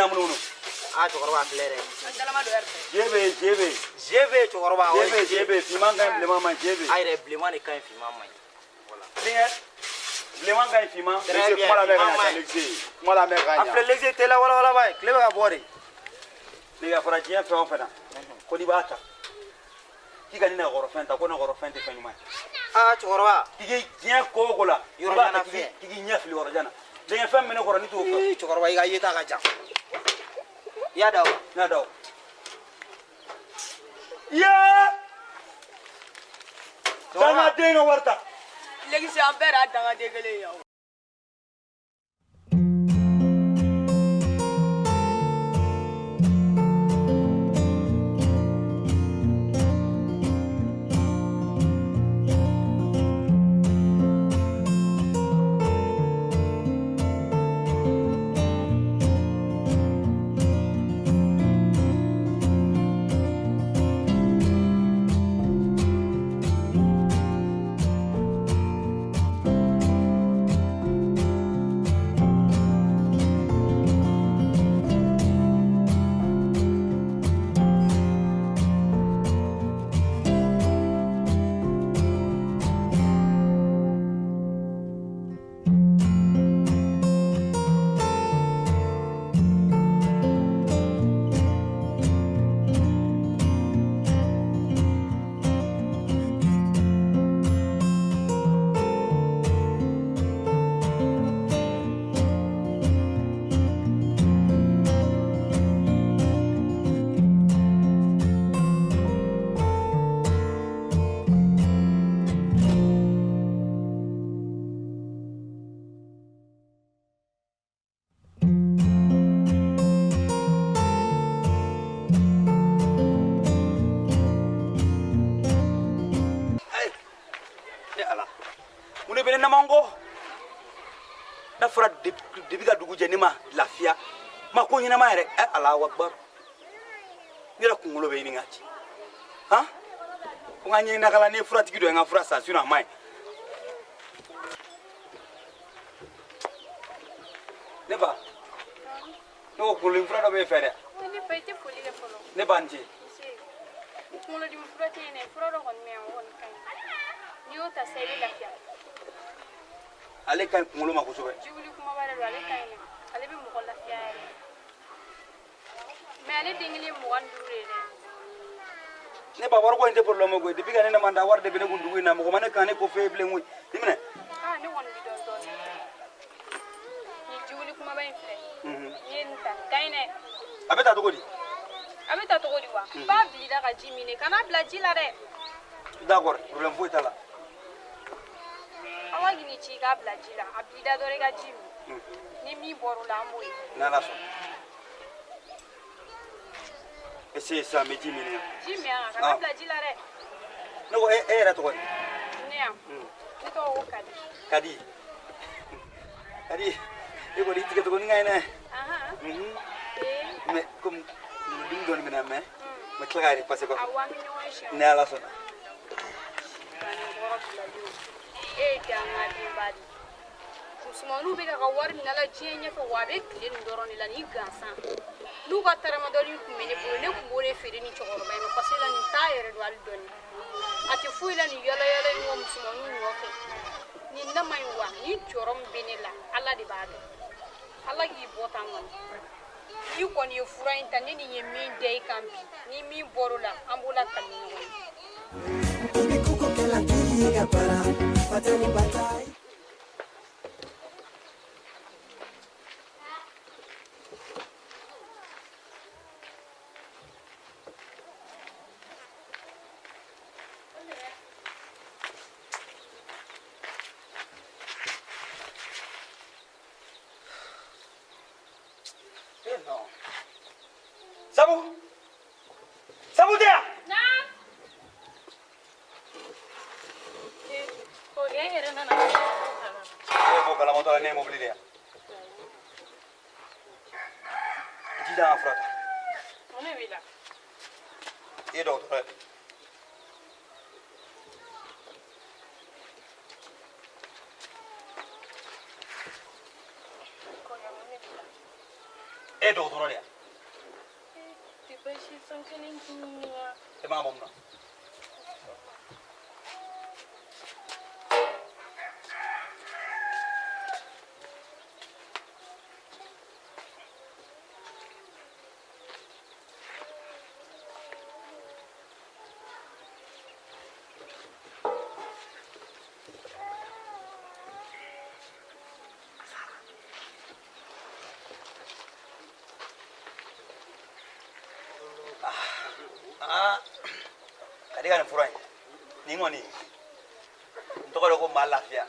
Munumunu. A cɛkɔrɔba filɛ dɛ. Jebe, jebe. Jebe cɛkɔrɔba. Jebe, jebe. Finman ka ɲi, bilenman man ɲi, jebe. A yɛrɛ, bilenman de ka ɲi, finman man ɲi. Denkɛ, bilenman ka ɲi, finman. Très Lese, bien, kuma lamɛn ka finman man ɲa. ɲi. Lese, kuma lamɛn ka A ɲa. filɛ, lese tɛ la walawalaba ye, tile bɛ ka bɔ de. Ne ka fara diɲɛ fɛn o fɛn na, ko n'i b'a ta, k'i ka ni nɛgɛkɔrɔfɛn ta, ko nɛgɛkɔrɔfɛn tɛ fɛn ɲuman ye. A cɛkɔrɔba. K'i k'i diɲɛ ko o ko la, Yɔrɔ i b'a ta, jan na. K'i k'i ɲɛ fili yɔrɔ jan na. Denkɛ, fɛn min bɛ ne kɔrɔ, ne t'o fɛ. Ii, cɛkɔrɔba, i ka yeta ka jan. I y'a da wa? Ne y'a da o. Yee! Dangaden ka wari ta. Legisi, an bɛɛ y'a dangaden kelen ye o. Ne Ala, mun de bɛ ne namanko n'a fɔra debi ka dugu jɛ, ne ma lafiya ma ko ɲɛnama yɛrɛ. Ɛ, Alahu akbar, ne yɛrɛ kunkolo bɛ ɲini ka ci. Han, ko n ka ɲɛɲinakala ne ye furatigi dɔ ye, n ka fura san, sinon a ma ɲi ne ba. Ne ko kunkolodimi fura dɔ b'e fɛ dɛ. Ne fa, i tɛ foli kɛ fɔlɔ? Ne ba, n ce. Nse. Kunkolodimi fura tɛ yen dɛ, fura dɔ kɔni bɛ yan, o kɔni ka ɲi. N'i y'o ta sisan, i bɛ lafiya. Ale ka ɲi kunkolo ma kosɛbɛ. Jiwuli kumaba de don, ale ka ɲi dɛ. Ale bɛ mɔgɔ lafiya yɛrɛ. Mais ale den kelen ye 25 de ye dɛ. Ne ba, wariko in tɛ problème ye koyi. Depuis ka ne man da, wari de bɛ ne kun dugu in na, mɔgɔ ma ne kan ne ko fɛ bilen koyi. I minɛ. Ah, ne kɔni bɛ dɔɔnin dɔɔnin. Nin jiwuli kumaba in filɛ. N'i ye nin ta, nin ka ɲi dɛ. A bɛ ta cogo di? A bɛ ta cogo di wa? B'a bil'i da ka ji min de, kan'a bila ji la dɛ. D'accord, problème foyi t'a la. Ala k'i ni ci, i k'a bila ji la. A bil'i da dɔrɔn, i ka ji min. Ni min bɔr'o la, an b'o ye. N'Ala sɔnna, ese sisan n bɛ ji min yan. Ji min yan, kana Ah. bila ji la dɛ. Ne ko e yɛrɛ tɔgɔ di? Ne yan, ne tɔgɔ ko Kadi. Kadi, Kadi, e kɔni i tigɛ tuguni ka ɲi dɛ. Ahan. Ee. Mais comme kunkolodimi dɔɔni bɛ na, mais n bɛ tila k'a repasser kɔfɛ. Awɔ, an bɛ ɲɔgɔn ye siɲɛ. Ni Ala sɔnna. Kɔrɔ bilali o. E ye dangadenba de ye. Musomaninw bɛ ka ka wari minɛ la diɲɛ ɲɛfɛ wa, a bɛ tile nin dɔrɔn de la nin gansan. N'u ka taramadɔni tun bɛ ne bolo, ne tun b'o de feere ni cɛkɔrɔba in ma, parce que la nin t'a yɛrɛ dɔn hali dɔɔni. A tɛ foyi la nin yala yala in kɔ musomaninw nɔfɛ. Nin nama in wa, nin jɔrɔ min bɛ ne la, Ala de b'a dɔn. Ala k'i bɔ tan kɔni. I kɔni ye fura in ta, ne ni ye min da i kan bi, ni min bɔr'o la, an b'o lakali ɲɔgɔn ye. Ibikukokela para patani patai. Eh non, Sabu, Sabu tɛ yan? Naam. O e yɛrɛ nana. Ne b'o kalamatɔ la, ne ye mobili de yan. Jija, an ka fura ta. Mun de b'i la? I ye dɔgɔtɔrɔ ye. E ye dɔgɔtɔrɔ de ye. Tɛ baasi ye san kelen k'i ɲininka. E b'a bɔ mun na? Kadi ka nin fura in nin kɔni n tɔgɔ de ko maa lafiya.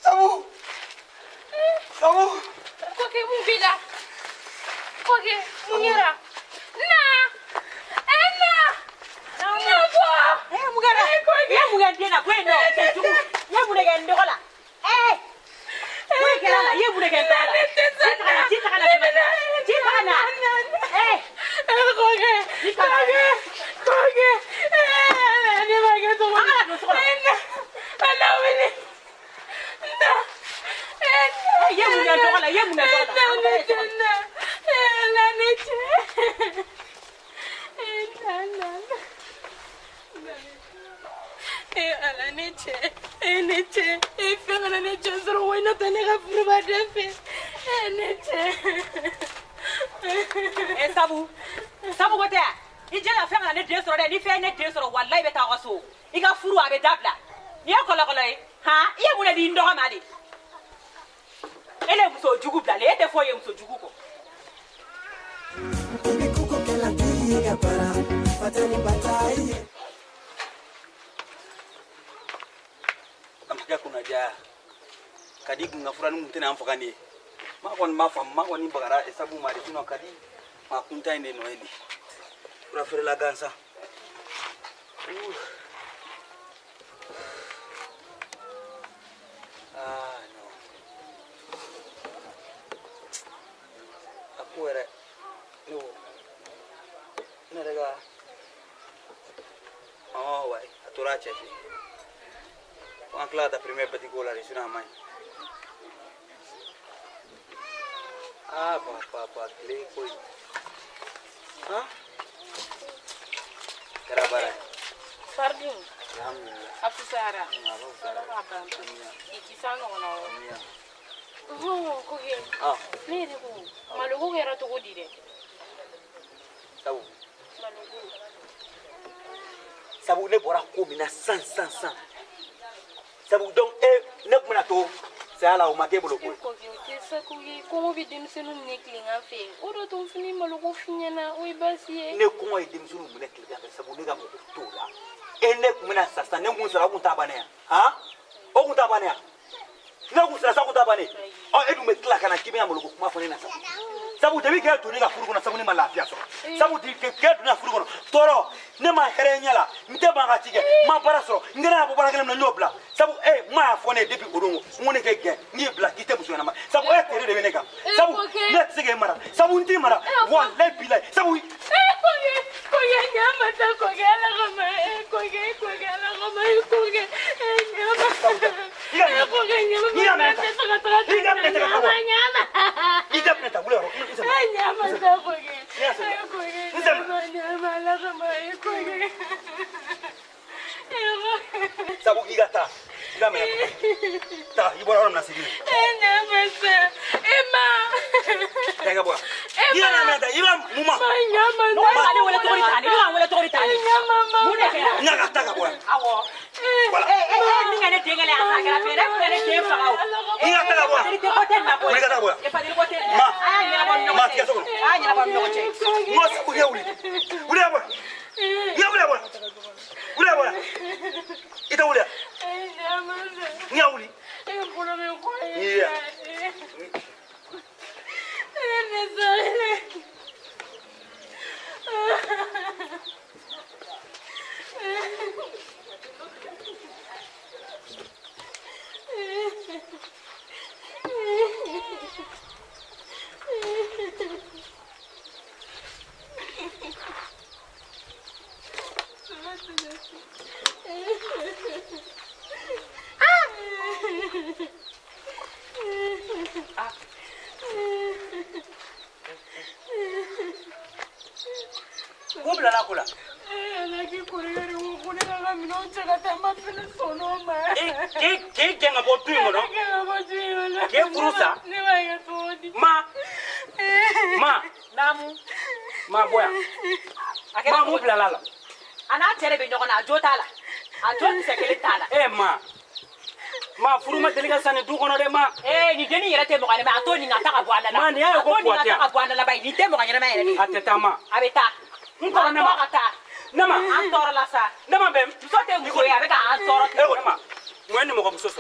Sabu Sabu Kɔkɛ, mun b'i la? Kɔkɛ, mun kɛra? Na! E na! Na bɔ! Eh, mun kɛra? I ye mun kɛ n den na? Bɔ yen nɔ, cɛ jugu. I ye mun de kɛ n dɔgɔ la? Eh! Mun de kɛra a la? I ye mun de kɛ n dɔgɔ la? Ji ta ka na, ji ta ka na, ji ta ka na. Eh! Kɔkɛ, Ji ta ka na. kɔkɛ, ne b'a kɛ cogo An kana don so kɔnɔ. Na, ala wele. Na, Eh, i ye mun kɛ n dɔgɔ la? I ye mun kɛ n dɔgɔ la? na, ne tɛ na. Ala ne cɛ. Na, na, na. Ala ne cɛ, ne cɛ, e fɛn kana ne cɛ sɔrɔ wa n'o tɛ ne ka furu b'a da fɛ. Ne cɛ. Eh, Sabu. Sabu ko tɛ wa? I jija fɛn kana ne den sɔrɔ dɛ. Ni fɛn ye ne den sɔrɔ, walayi i bɛ taa aw ka so. I ka furu a bɛ dabila. Nin ye kɔlɔkɔlɔ ye. Han, i ye mun de di n dɔgɔ ma de? E le muso jugu bilalen, e tɛ foyi ye muso jugu kɔ. I bɛ koko kɛla teri ye ka para batani bata ye. A ma kɛ kunnadiya Kadi kun ka fura ni kun tɛna an faga nin ye. Maa kɔni b'a faamu, maa kɔni bagara Sabu ma de, sinon Kadi maa kuntan in de nɔ ye nin ye. Fura feerela gansan. Ah non. A ko yɛrɛ ne ko ne yɛrɛ ka ɔ wayi a tora a cɛ fɛ yen. Fo an tila ka taa premier bɛti k'o la de, sinon a man ɲi. Ah ba ba ba tile ko in. Han? Kɛra baara ye. Fardun, Alhamdulillah. a fisayara. A b'a fisaya. Ala k'a ban pewu. K'i kisi a ɲɔgɔnna wɛrɛ. Amiina. Kɔkɛ, Ah ne yɛrɛ ko maloko kɛra cogo di dɛ? Sabu Maloko. Sabu ne bɔra ko min na san san san. Sabu donc e ne tun bɛna to saya la o ma k'e bolo koyi. Kɔkɛ, o tɛ sa ko ye kɔngɔ bɛ denmisɛnninw minɛ tilegan fɛ. O de to n fana ye maloko f'i ɲɛna, o ye baasi ye. Ne kɔngɔ ye denmisɛnninw minɛ tilegan fɛ, sabu ne ka mɔgɔ t'o la. E ne tun bɛna sa sisan, ne kun sara o kun t'a bannen yan. Han? O kun t'a bannen yan. Ne kun sara sa o kun t'a bannen. Ɔ e dun bɛ tila ka na k'i bɛna maloko kuma fɔ ne na sa. Sabu depuis k'e donna i ka furu kɔnɔ, sabu ne ma lafiya sɔrɔ. Sabu depuis k'e donna furu kɔnɔ, tɔɔrɔ, ne ma hɛrɛ ɲɛ la, n tɛ ban ka ci kɛ, n ma baara sɔrɔ, n kɛra ka bɔ baara kelen min na n y'o bila. Sabu e ma y'a fɔ ne ye depuis o don, n ko ne k'e gɛn, n k'i bila k'i tɛ muso ɲɛnama. Sabu e tere de bɛ ne kan. Sabu ne tɛ se k'e mara, sabu n t'i mara, walayi bilayi, sabu. Kɔkɛ, kɔkɛ, ɲama ta kɔkɛ, ala kama, kɔkɛ, kɔkɛ, ala kama, kɔkɛ, ɲama. Kɔkɛ, ɲama, I ka minɛ ta. ne tɛ se ka taga I ka minɛ ta ka taa wa. ɲama. I ka minɛ ta, wuli yɔrɔ. Ɲama ta kɔkɛ. Kɔkɛ, N sɛmɛ. ɲama, ɲama, ala kama, kɔkɛ. Sabu i ka taa, i ka minɛ ta. Taa, i bɔra yɔrɔ min na segin. Ɲama sa, e ma. Taa i ka bɔ yan. I ka minɛ ta, i b'a mun ma. Ɲama Ne bɛ ka ne wele cogo di tan? Ne bɛ ka n wele cogo di tan? Ɲama ma. Mun de kɛra? N ka taa ka bɔ yan. Awɔ. Voilà. E e e min ka ne den kɛlɛ, a kɛra fɛn ye, ne kun ka ne den faga o. I ka taa ka bɔ yan. Fadeli tɛ ko tɛ nin na koyi. Wuli i ka taa ka bɔ yan. E Fadeli ko tɛ nin na. Ma. A y'a ɲɛnabɔ ni Ma, ɲɔgɔn tigɛ so cɛ. kɔnɔ. A y'a ɲɛnabɔ ni ɲɔgɔn cɛ. N ko sabu i ka wuli. Wuli ka bɔ yan. I ka wuli ka bɔ yan. Wuli ka bɔ yan. I tɛ wuli yan. Ɲama sa. N ka wuli. E bolo bɛ kɔ ye. Yeah. Ne sɔrɔ. Mun bilala ko la? Ala k'i kɔrɔkɛ de ko ko ne ka ka minɛnw cɛ ka taa, n ba fɛnɛ sɔnn'o ma. E k'e k'e gɛn ka bɔ du in kɔnɔ. Ne gɛn ka bɔ du in kɔnɔ. K'e furu sa. Ne b'a kɛ cogo di? Ma. Ma. Naamu. Ma bɔ yan. A kɛra Ma, mun cogo di? bilala la? A n'a cɛ de bɛ ɲɔgɔn na, a jo t'a la. A jo kisɛ kelen t'a la. E ma. Ma, furu ma deli ka sa nin du kɔnɔ dɛ, ma. Ee, nin dennin yɛrɛ tɛ mɔgɔ ɲɛnama ye, a to nin ka taa ka bɔ a da la. Ma, nin y'a ye ko A to nin ka puwa tɛ taa ka bɔ a da la bayi, nin tɛ mɔgɔ ɲɛnama yɛrɛ de ye. A tɛ taa, ma. A bɛ taa. N kɔrɔ ne ma. An tɔ ka taa. Ne ma. An tɔɔrɔ la sa. Ne ma bɛn. Muso tɛ muso ye, a bɛ ka an tɔɔrɔ E ten. ko ne ma. Mun ye nin mɔgɔ muso sɔrɔ?